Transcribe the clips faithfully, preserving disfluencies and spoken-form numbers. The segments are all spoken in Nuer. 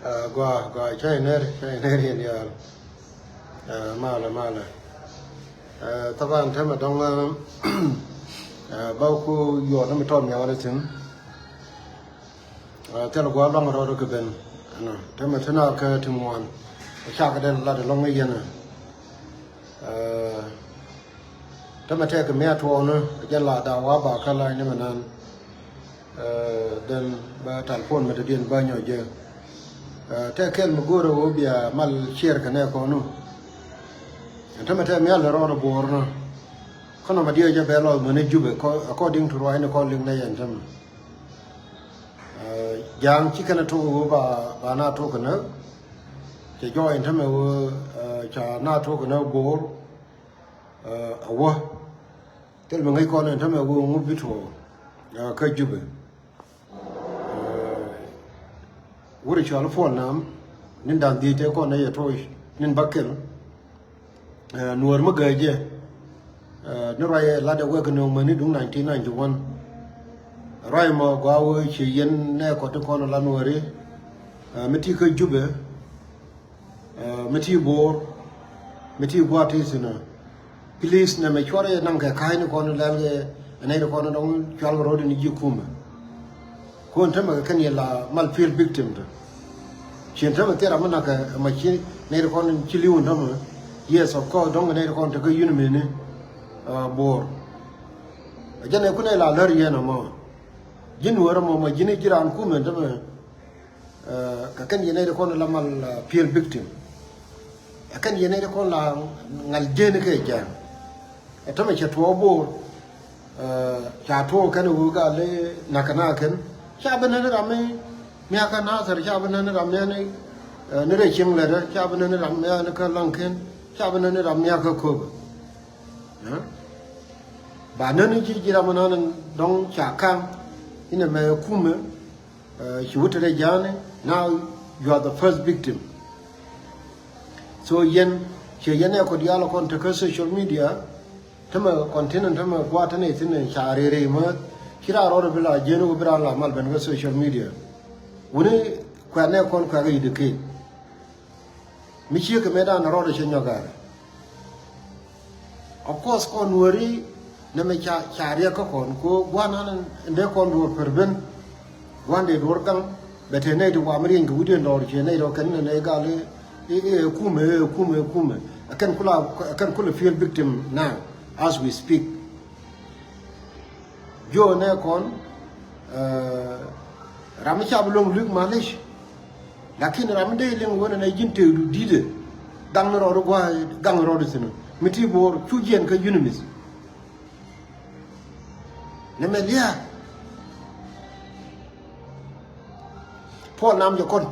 Gɔaa, gɔaa, cä yɛ ner, cä yɛ ner yɛn diaal. Malɛ, malɛ. Thaban tɛmɛ dɔŋ, ba ku yuɔt ni mi tɔt miaw ni thi̱n. Thil gua̱a̱r luaŋ rɔɔdɛ kɛ ben. Tɛmɛ thi̱n a kɛ ti ŋuan. Cakɛ den lat ɛlɔŋ ni yɛn. Tɛmɛ tɛkɛ mi a tuɔɔkni jɛn la da̱a̱ wa ba kä la̱a̱c ni mɛ nan. Den bä talpon mɛ dɔ̱diɛn bä nyɔk jɛ. Tɛk kɛl mi go̱o̱rɛ ɣöö bia mal ciɛɛr kɛ nɛ kɔn nu. Tɛmɛ tɛk mi a lɛ rɔɔdɛ buɔɔr ni. Kɔn nɔmɔ diɛ jɛ bɛ lɔth mɛni Jubɛ according to ruacni kɔn liŋ nɛ yɛn tɛmɛ. Ja̱a̱ŋ ci kɛn a tok ɣöö ba, ba na tok kɛ nä. Cɛ jɔɔc in tämɛ ɣöö ca na tok kɛ nä Bo̱o̱r. A wä thil mi ŋäc kɔn in tämɛ ɣöö ŋu bi tuɔɔk kä Jubɛ. Wurɛ cɔal Puɔl Nam, ni̱n da̱ŋ dhiec tëë kɔn nɛ yɛ toc ni̱n bä kɛl. Nuɔɔr mi gääc jɛ ni ruacɛ latdɛ wek kɛ nööŋ mäni duŋ nineteen ninety-one. Ruac mɔ gɔaa wee ci yɛn nɛ kɔt ti kɔn la nuɔɔri mi ti kä Jubɛ, mi ti Bo̱o̱r, mi ti gua̱a̱t ti thi̱n. Please nɛmɛ cuarɛ naŋ kɛ ka̱a̱cni kɔn lɛl kɛ nɛy ti kɔn dɔŋ cual kɛ ro̱d ni ji̱ kumɛ. Kun tämɛ kɛ kɛn yɛ la mal feel victim tɔ. Cien tämɛ thil ram mi nakɛ ma ci nɛy ti kɔn ci li̱w in tämɛ. Yes, of course, dɔ̱ŋ kɛ nɛy ti kɔn te kä yun mini Bo̱o̱r. Jɛn ɛ kun ɛ la lär yɛn ɛmɔ. Ji̱n wär ɛmɔ ma ji̱n ji̱ raan kumɛ tämɛ. Kɛ kɛn yɛn ɛ ti kɔn la mal feel victim. Ɛ kɛn yɛn ɛ ti kɔn la ŋal jeni kɛ jɛn. Ɛ tämɛ cɛ tuɔɔk Bo̱o̱r. Ca tuɔɔk kɛn ɛ wee gal i̱ nakä na kɛn ca bi nɛn ram mi miakä Nathɛr, ca bi nɛn ram mi ni rɛ cieŋ lɛt, ca bi nɛn ram mi ni kä Laŋkɛn, ca bi nɛn ram miakä Köpɛ. Ba nɛn ci ji̱ ram mi nan dɔ̱ŋ ca kaŋ inɛ mɛ kumɛ. Ci wut te rɛ ja̱a̱ni. Now you are the first victim. So yɛn ciɛ yɛn ɛ kɔ diaal kɔn te kä social media. Tämɛ kɔn tin tämɛ gua̱a̱t tɛn ithin ca rɛy rɛy määth. Ci raan rɔɔdɛ bi la jiɛn wä bi raan la mal ben kä social media. Wuni kuɛ̈t nɛ kɔn kuɛ̈k i̱ dee kek. Mi ciek kɛ metdan rɔɔdɛ cɛ nyɔk gari. Of course kɔn weri nɛmɛ ca, ca riɛk kä kɔn ko gua̱n an dee kɔn duɔr per ben. Gua̱n dee duɔr gaŋ bɛ te nɛy ti wam rieny kɛ wi̱diɛn dɔɔr ciɛ nɛy rɔ kɛn nɛ nɛy gal i̱, i̱, i̱ kumɛ, i̱ kumɛ, i̱ kumɛ. Ɛ kɛn kula, ɛ kɛn kula feel victim now as we speak. Jiö nɛ kɔn ram mi ca bi luäŋ luik malic. Lakin ram mi dee liŋ wen ɛn ɛ ji̱n tëëkdu di̱tɛ. Gaŋ ni rɔɔdu gua̱a̱ gaŋ ni rɔɔdu thi̱n mi ti bo̱o̱r cu jiɛn kä unimith. Ni mɛ lia̱a̱. Puɔl nam cɛ kɔn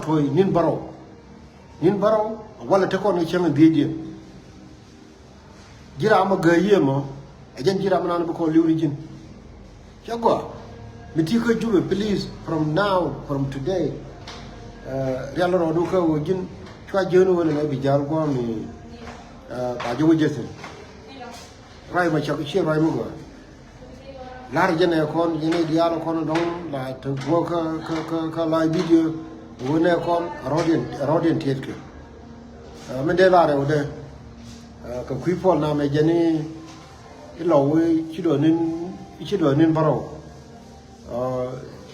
tuɔ̱c ni̱n bärɔw. Ni̱n bärɔw walɛ te kɔn kɛ cäŋ in dhiecdiɛn. Ji̱ ram mɔ gääc yiëë mɔ ɛ jɛn ji̱ ram mi nan bi kɔn li̱w ni ji̱n. Cɛ gɔaa mi ti kä Jubɛ, please, from now, from today. Rial rɔɔdu kä wä ji̱n cua jiön wä ni nɛ bi ja̱l gua̱a̱m ni ba jɛ wä jɛ thi̱n. Ruac mɔ cak ciɛ ruac mi gɔaa. La̱r jɛn ɛ kɔn jɛn ɛ diaal kɔn dɔ̱ŋ la te guɔ kä, kä, kä, kä la video. Wä nɛ kɔn rɔ̱diɛn, rɔ̱diɛn tiɛtkɛ. Min dee la̱r ɛ wä dee kɛ kui̱ puɔl nam ɛ jɛn i̱ lɔw i̱ ci dɔ̱ ni̱n, i̱ ci dɔ̱ ni̱n bärɔw.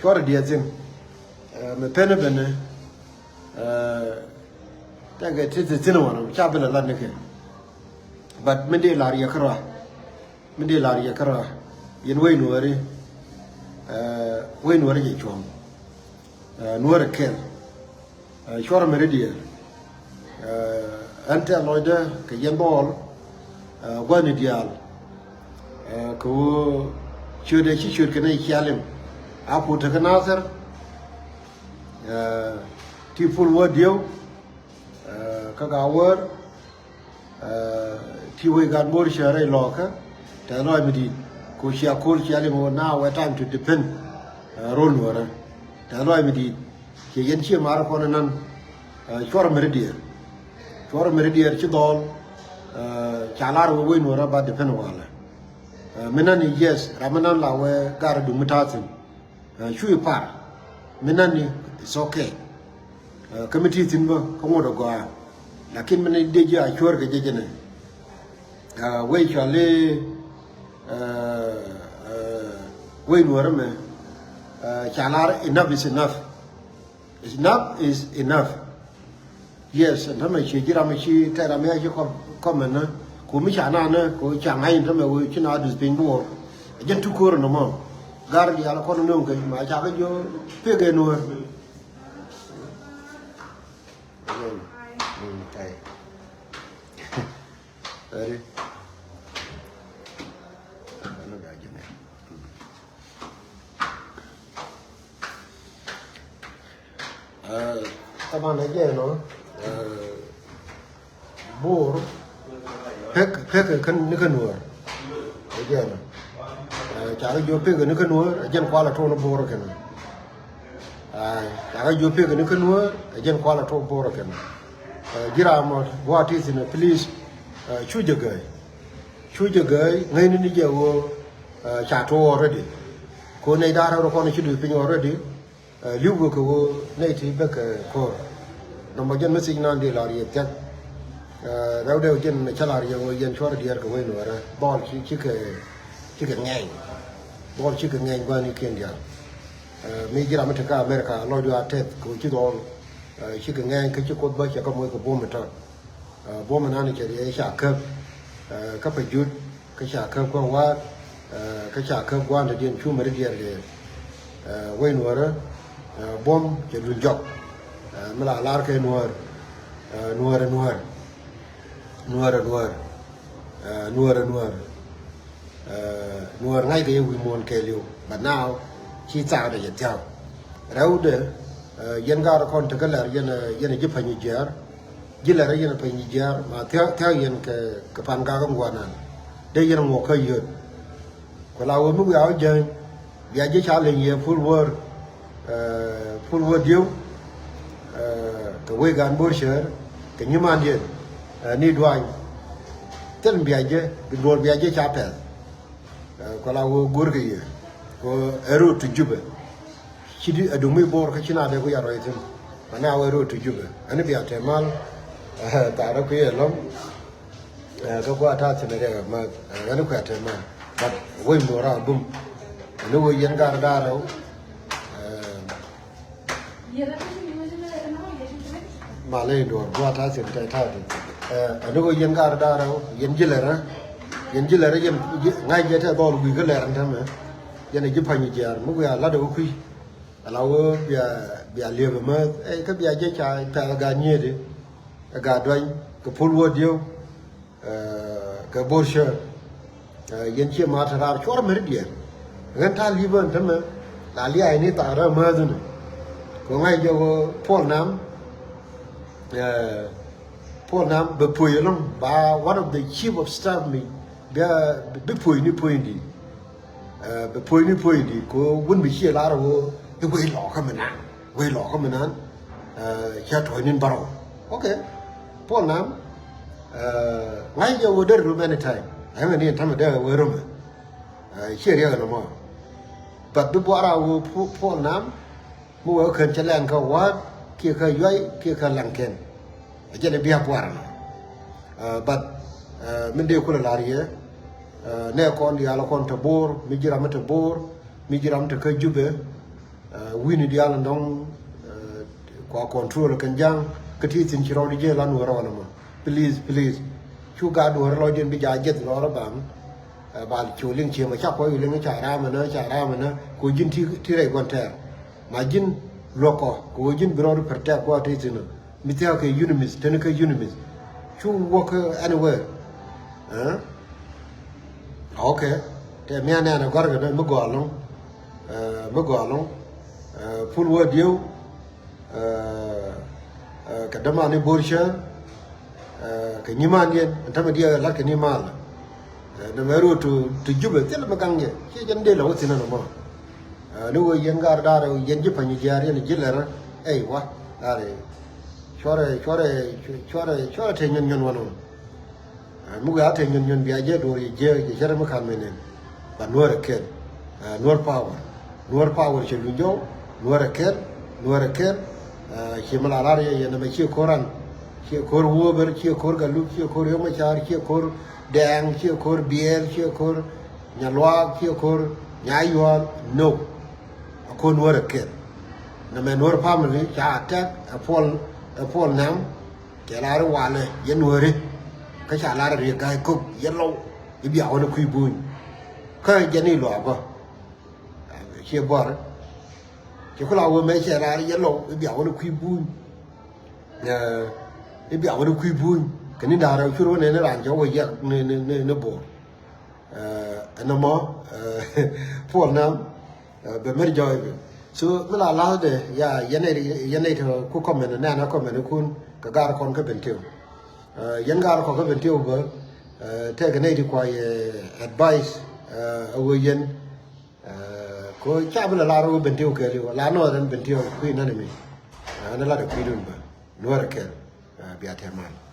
Cuarɛ diɛth thi̱n mɛ pen ɛ ben ɛ tɛkɛ ti thi̱n wanɔ ca bi lɛ lat ni kɛ. But min dee la̱r yɛ kärɔa. Mi dee la̱r yɛ kärɔa yɛn wec nuɔɔri. Wec nuɔɔri jɛ cuɔ̱ŋ. Nuɔɔri kɛl. Cuɔr mi ri diɛɛr. Ɛn tɛ̈th lɔcdä kɛ yɛn dhɔɔl. Gua̱ni diaal kɛ ɣöö ciötdɛ ci ciöt kɛn ɛ cialim. A ku tekä Nathɛr ti pul wä dieu. Kä Gawär. Ti wec gat mo̱r cä rɛy lɔkä. Tɛth lɔc mi di̱i̱t ku cia ko̱l cia liŋ ɣöö now ɛ time to defend rol nuɔrä. Tɛth lɔc mi di̱i̱t ciɛ yɛn ciɛ mar kɔn nan. Cuɔr mi ri diɛɛr. Cuɔr mi ri diɛɛr ci dhɔl. Ca lar wee wec nuɔrä ba defend walɛ. Mi nan i̱ yes ram mi nan la wee gar duŋ mi ta̱thi̱n. Cu i̱ par mi nan i̱ it's okay. Kä mi ti thi̱n bä kä ŋot a gɔaa. Lakin mi ni dee ji̱ a cuäär kɛ jɛ jɛ nɛ. Wec cɔal i̱ wec Nuäärä mɛ ca lar enough is enough. Enough is enough. Yes, ɛn tämɛ ci ji̱ ram ci tɛk ram ya ci comment nä ko mi ca na nä ko ca ŋa̱c in tämɛ wee ci na dus piny buɔɔr. Jɛn tukoor nɔmɔ. Gar diaal kɔn nöŋ kɛ ma ca kɛ jiɔ pek ɛ Nuäär. Taban ɛ jɛn ɔ Bor pek pek kɛ ni kä Nuäär. Ɛ jɛn ɔ ca kɛ jiɔ pek ni kä Nuäär ɛ jɛn kual a tuɔn Bor kɛn. Ca kɛ jiɔ pek ni kä Nuäär ɛ jɛn kual a tuɔn Bor kɛn. Ji̱ ram ɔ gua̱a̱ ti thi̱n ɛ please cu jɛ gäi. Cu jɛ gäi ŋäcni ni jɛ ɣöö ca tuɔɔk already. Ko nɛy da̱a̱r rɛw rɔ kɔn ci duth piny already. Li̱w wek kɛ ɣöö nɛy ti bek kɛ ko̱r. Nɔmɔ jɛn message nan di lar yɛ thia̱k. Rɛwdɛ jɛn cä lar yɛ ɣöö yɛn cuarɛ diɛɛr kɛ wec Nuäärä dhɔl ci cikɛ cikɛ ŋɛny. Dhɔl cikɛ ŋɛny gua̱nikiɛn diaal. Mi ji̱ ram mi te kä America lɔcdu a tɛth kɛ ɣöö ci dhɔl cikɛ ŋɛny kä ci Kuoth bä cɛ kä moc kɛ buɔ̱m mi tɔt. Buɔ̱m mi nan cɛ riɛc ca käp kä pɛ jut kä ca käp kä wa̱a̱t kä ca käp gua̱a̱n te diɛn cu mɛ ri diɛn riɛc. Wec Nuäärä buɔ̱m cɛ luny jɔk. Mi la lar kɛ Nuäär Nuäär Nuäär Nuäär Nuäär Nuäär Nuäär Nuäär ŋa̱ckɛ yɛ wi̱i̱ muɔ̱ɔ̱n kɛɛliw. But now ci thaakdɛ cɛ thia̱k. Rɛwdɛ yɛn gaat kɔn tekɛ lɛr yɛn yɛn ji̱ pa̱ny jiɛɛr. Ji̱ lɛr yɛn pa̱ny jiɛɛr ma thia̱k thia̱k yɛn kɛ kɛ pan gak ŋuanan. Dee yɛn ŋuɔk kä yöt. Ku la wee mi wiaa wä jäny. Bia ji̱ ca leny yɛ pul wäär pul wäär dieu. Kɛ wec gan bo̱r cäär kɛ nyimandiɛn ni duany. Thil bia ji̱ bi duɔl bia ji̱ ca pɛth. Kɔ la wee go̱r kɛ yɛ kɔ ɛ road to Jubɛ. Ci di ɛ duŋ mi bo̱r kä ci na dee ku ya rɔy thi̱n. Mɛ na wee road to Jubɛ ɛn bia tɛmal. Thaarä ku yɛ lɔm. Kä kuɛ ta̱a̱ thi̱n riɛk ɛmɛ ɣän kuɛ tɛmɛ. But wec Nuäärä a bum. Ɛn wec yɛn gar da̱a̱r rɛw. Ma ley duɔ̱ɔ̱r kuɛ ta̱a̱ thi̱n tɛy ta̱a̱ thi̱n. Ɛn wec yɛn gar da̱a̱r rɛw yɛn ji̱ lɛrä. Yɛn ji̱ lɛrä yɛn ŋa̱c jɛ tɛ dhɔl wi̱i̱ kä lɛr ɛn tɛmɛ. Yɛn ɛ ji̱ pa̱ny jiaar mi wiaa la̱t ɛ wä kui̱. Ala wä bia bia liep ɛmɛ kä bia jɛ ca pɛl ɛ gaa nyiet. Ɛ gaa duany kɛ pul wä dieu. Kɛ bo̱r cä yɛn ciɛ ma̱a̱t raar cuɔr mɛr diɛn. Ɣän ta̱a̱ li̱pä ɛn tämɛ la lia̱a̱ ni thaak rä määthinɛ. Kɛ ŋa̱c jɛ wä Puɔl Nam. Puɔl Nam bɛ puɔ̱c ɛlɔ̱ŋ ba one of the chief of staff mi bia bi puɔ̱c ni puɔ̱c in di̱i̱t. Bɛ puɔ̱c ni puɔ̱c in di̱i̱t kɛ wun bi ciɛ lar wä i̱ wec lɔɔkä mi nan. Wec lɔɔkä mi nan cä tuɔ̱c ni̱n bärɔw. Ok. Puɔl Nam ŋa̱c jɛ wä dee rum anytime. Ɛmɛ ni ɛn tämɛ dee wä rumɛ. Ciɛ riɛk ɛn ɛmɔ. But bi buara wä Puɔl Nam mi wee kän cɛ lɛŋ kä wa̱a̱t kiɛ kä yuay kiɛ kä laŋ kɛn. Ɛ jɛn ɛ bia buara nɔ. But min dee kulɛ la̱r yɛ nɛ kɔn diaal kɔn te bo̱o̱r mi ji̱ ram mi te bo̱o̱r mi ji̱ ram te kä Jubɛ. Wi̱ni diaal in dɔ̱ŋ kua control kɛn ja̱ŋ kä ti thi̱n ci rɔɔd ji̱ la Nuäärä wala mɔ. Please, please. Cu gat Nuäärä lɔcdiɛn bi ja̱ jeth lɔrä baŋ. Bal cu liŋ ciemɛ ca kuɔy liŋ ca ram ɛnä ca ram ɛnä ku ji̱n ti rɛy gua̱n tɛɛr. Ma ji̱n luɔkɔ ku ji̱n bi rɔɔd protect kuɔ ti thi̱n. Mi thia̱k kɛ UNMISS, teni kä UNMISS. Cu work anywhere. Ok. Tɛ mian nɛn a gɔr kɛ dee mi gɔɔ ɛlɔ̱ŋ. Mi gɔɔ ɛlɔ̱ŋ. Pul wä dieu. Kɛ däman ni bo̱r cä. Kɛ nyiman yɛn ɛn tämɛ diɛ lat kɛ ni mal. Nɛ mɛ road to Jubɛ thil mi gaŋ yɛ ci jɛn dee la wä thin ɛn mɔ. Ni wä yɛn gar dar yɛn ji̱ pa̱ny jiar yɛn ji̱ lɛr. Ey wa dar. Cuarɛ cuarɛ cuarɛ cuarɛ te nyɔn nyɔn wanɔ. Mi wiaa te nyɔn nyɔn bia jɛ duɔr yɛ jiɛ jɛ cɛ rɛ mi kan mɛ nɛn. Ba Nuäär ɛ kɛl. Nuäär power. Nuäär power cɛ luny jɔw. Nuäär ɛ kɛl. Nuäär ɛ kɛl. Ciɛ mi la lar yɛ yɛn ɛmɛ ciɛ ko̱r ran, ciɛ ko̱r Wuɔ̱bɛr, ciɛ ko̱r Galuk, ciɛ ko̱r Riek Machar, ciɛ ko̱r Dɛɛŋ, ciɛ ko̱r Biɛɛl, ciɛ ko̱r Nyaluaak, ciɛ ko̱r Nyayual. No. A ko̱r Nuɔ̱r ɛ kɛl. Nɛmɛ Nuɔ̱r family ca attack ɛ Puɔl, ɛ Puɔl Nam. Cɛ lar i̱ walɛ yɛ Nuɔ̱ri. Kä ca lar i̱ Riek Gai Kok yɛ Lɔw i̱ bia wä ni kui̱ buny. Kä jɛn i̱ luaak bä. Ciɛ buar. Ci ku la wee mɛ cɛ lar yɛ Lɔw i̱ bia wä ni kui̱ buny. I̱ bia wä ni kui̱ buny kɛ ni da̱a̱r rɛw cur wä nɛn ni raan cɛ wä yɛk ni, ni, ni, ni bo̱o̱r. Ɛn nɔmɔ Puɔl Nam bɛ mɛr jɔɔy bi. So mi la la̱thdɛ ya yɛn nɛy, yɛn nɛy tɔ ku comment nɛn a comment kun kɛ gar kɔn kä Bentiu. Yɛn gar kɔn kä Bentiu bä tɛk nɛy ti kua yɛ advice a wee yɛn. Ko ca bi la lar wä Bentiu kɛɛliw la nɔɔth ɛn Bentiu kui̱ nani mi. Ɛn lat ɛ kui̱dun bä Nuɔ̱r ɛ kɛl. Bia tɛmal.